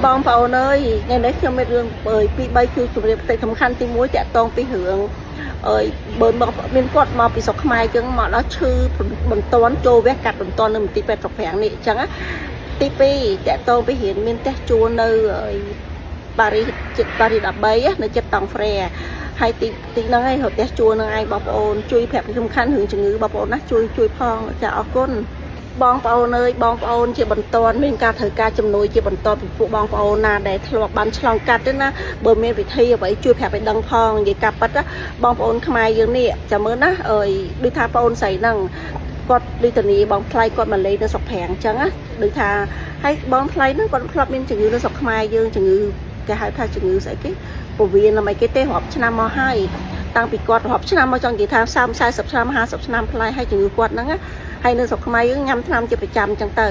បងប្អូនអើយថ្ងៃនេះខ្ញុំមានរឿងអើយពី3ជួយជម្រាបតិចសំខាន់ទី1តាក់ទងពីរឿងអើយបើមកមានគាត់មកពីស្រុកខ្មែរចឹងមកដល់ឈឺបន្ទាន់ចូលវះកាត់បន្ទាន់នៅមន្ទីរពេទ្យស្រុកប្រាំងនេះអញ្ចឹងណាទី2តាក់ទងពីរៀនមានផ្ទះជួលនៅអើយប៉ារីសជិតប៉ារីស13នៅជិតតង់ហ្វ្រែហើយទីទីហ្នឹងឯងរត់ផ្ទះជួលនឹងឯងបងប្អូនជួយប្រាប់សំខាន់រឿងជំងឺបងប្អូនណាជួយជួយផងចាអរគុណ បងប្អូនអើយបងប្អូនជាបន្ទាន់មានការត្រូវការជំនួយជាបន្តពីពួកបងប្អូនណាដែលធ្លាប់បានឆ្លងកាត់ទេណាបើមានវិធីអ្វីជួយប្រាប់ឲ្យដឹងផងនិយាយការពិតណាបងប្អូនខ្មែរយើងនេះចាំមើលណាអើយដូចថាបងប្អូនស្រីហ្នឹងគាត់ដូចតានីបងថ្លៃគាត់មកលេងនៅស្រុកប្រាំងអញ្ចឹងណាដូចថាហើយបងថ្លៃហ្នឹងគាត់ធ្លាប់មានជំងឺនៅស្រុកខ្មែរយើងជំងឺគេហៅថាជំងឺស្អីគេពវៀនអីគេទេរាប់ឆ្នាំមកហើយតាំងពីគាត់រាប់ឆ្នាំមកចង់និយាយថា30 40ឆ្នាំ50ឆ្នាំផ្លែហើយជំងឺគាត់ហ្នឹងណា ហើយនៅស្រុកខ្មែរយើងញ៉ាំថ្នាំជាប្រចាំអញ្ចឹងទៅ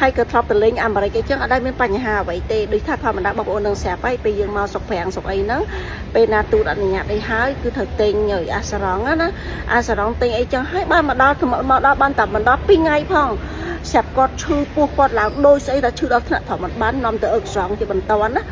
ហើយក៏ធ្លាប់ទៅលេងអាមេរិកអីចឹងអត់ដែលមានបញ្ហាអ្វីទេដូចថាធម្មតាបងប្អូននឹងស្រាប់ហើយពេលយើងមកស្រុកប្រាំងស្រុកអីហ្នឹងពេលណាទូតអនុញ្ញាតអីហើយគឺត្រូវទិញ assurance ណា assurance ទិញអីចឹងហើយបានមកដល់មកដល់បានតែមិនដល់2ថ្ងៃផងស្រាប់គាត់ឈឺពោះគាត់ឡើងដូចស្អីថាឈឺដល់ថ្នាក់ធម្មបាននាំទៅអឹកស្រង់ជាបន្តណា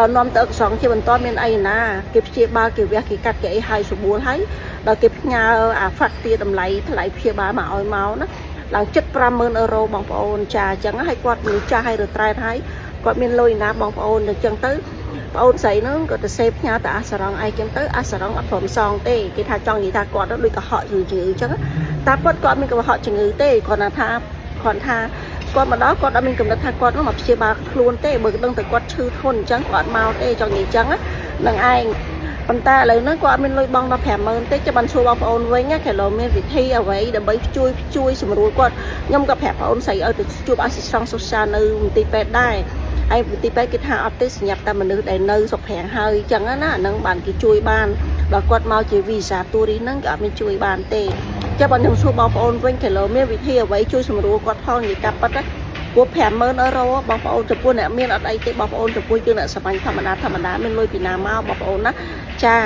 ដល់នាំទៅអឹកស្រង់ជាបន្តមានអីណាគេព្យាបាលគេវះគេកាត់គេអីហើយស្រួលហើយដល់គេផ្ញើអា facture តម្លៃថ្លៃព្យាបាលមកឲ្យមកណាឡើងជិត50000អឺរ៉ូបងប្អូនចាអញ្ចឹងហើយគាត់មនុស្សចាស់ហើយ retraite ហើយគាត់មានលុយណាបងប្អូនអញ្ចឹងទៅបងអូនស្រីហ្នឹងគាត់ទៅសេផ្ញើទៅ assurance អីចឹងទៅ assurance អត់ព្រមសងទេគេថាចង់និយាយថាគាត់ទៅដូចកុហកជំងឺអញ្ចឹងតែពិតគាត់មានកុហកជំងឺទេគាត់ថាគាត់ថាគាត់មកដល់គាត់អត់មានកំណត់ថាគាត់នោះមកព្យាបាលខ្លួនទេបើដឹងតែគាត់ឈឺធ្ងន់អញ្ចឹងគាត់អត់មកទេចង់និយាយអញ្ចឹងនឹងឯងប៉ុន្តែឥឡូវហ្នឹងគាត់អត់មានលុយបង់ដល់50000ទេចាំបានសួរបងប្អូនវិញណាគេលោមានវិធីអ្វីដើម្បីជួយជួយសម្រួលគាត់ខ្ញុំក៏ប្រាប់បងប្អូនស្រីឲ្យទៅជួប assistant social នៅមន្ទីរពេទ្យដែរហើយមន្ទីរពេទ្យគេថាអត់ទេសម្រាប់តែមនុស្សដែលនៅស្រុកប្រាំងហើយអញ្ចឹងណាអាហ្នឹងបានគេជួយបានដល់គាត់មកជា visa tourist ហ្នឹងគេអត់មានជួយបានទេចាំបើខ្ញុំសួរបងប្អូនវិញគេលោមានវិធីអ្វីជួយសម្រួលគាត់ផងនិយាយកាប់ប៉ិតណាព្រោះ50000អឺរ៉ូបងប្អូនចំពោះអ្នកមានអត់អីទេបងប្អូនចំពោះយើងអ្នកសាមញ្ញធម្មតាធម្មតាមានលុយពីណាមកបងប្អូនណាចា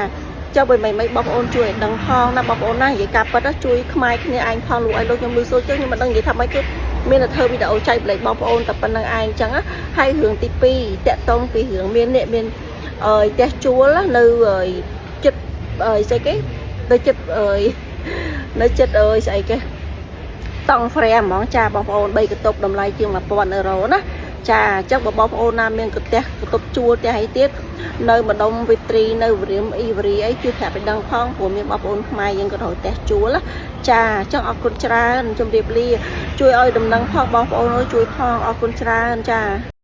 ចុះបើមិនមិនបងប្អូនជួយឲ្យដឹងផងណាបងប្អូនណានិយាយការពិតជួយខ្មែរគ្នាឯងផងលោកឲ្យលោកខ្ញុំលឺសូរជើងខ្ញុំមិនដឹងនិយាយថាម៉េចគឺមានតែធ្វើវីដេអូចែកប្លែកបងប្អូនតែប៉ុណ្្នឹងឯងអញ្ចឹងហើយរឿងទី2តាក់ទងពីរឿងមានអ្នកមានអឺផ្ទះជួលនៅចិត្តអឺស្អីគេនៅចិត្តអឺនៅចិត្តអើយស្អីគេតង់ហ្វ្រែហ្មងចាបងប្អូន3កន្ទប់តម្លៃជាង1000អឺរ៉ូណាចាអញ្ចឹងបើបងប្អូនណាមានកផ្ទះកន្ទប់ជួលផ្ទះអីទៀតនៅម្ដុំវិទ្រីនៅវរៀមអ៊ីវរីអីជួយប្រាប់ឲ្យដឹងផងព្រោះមានបងប្អូនខ្មែរយើងក៏ត្រូវផ្ទះជួលចាអញ្ចឹងអរគុណច្រើនជម្រាបលាជួយឲ្យដំណឹងផងបងប្អូនអើយជួយផងអរគុណច្រើនចា។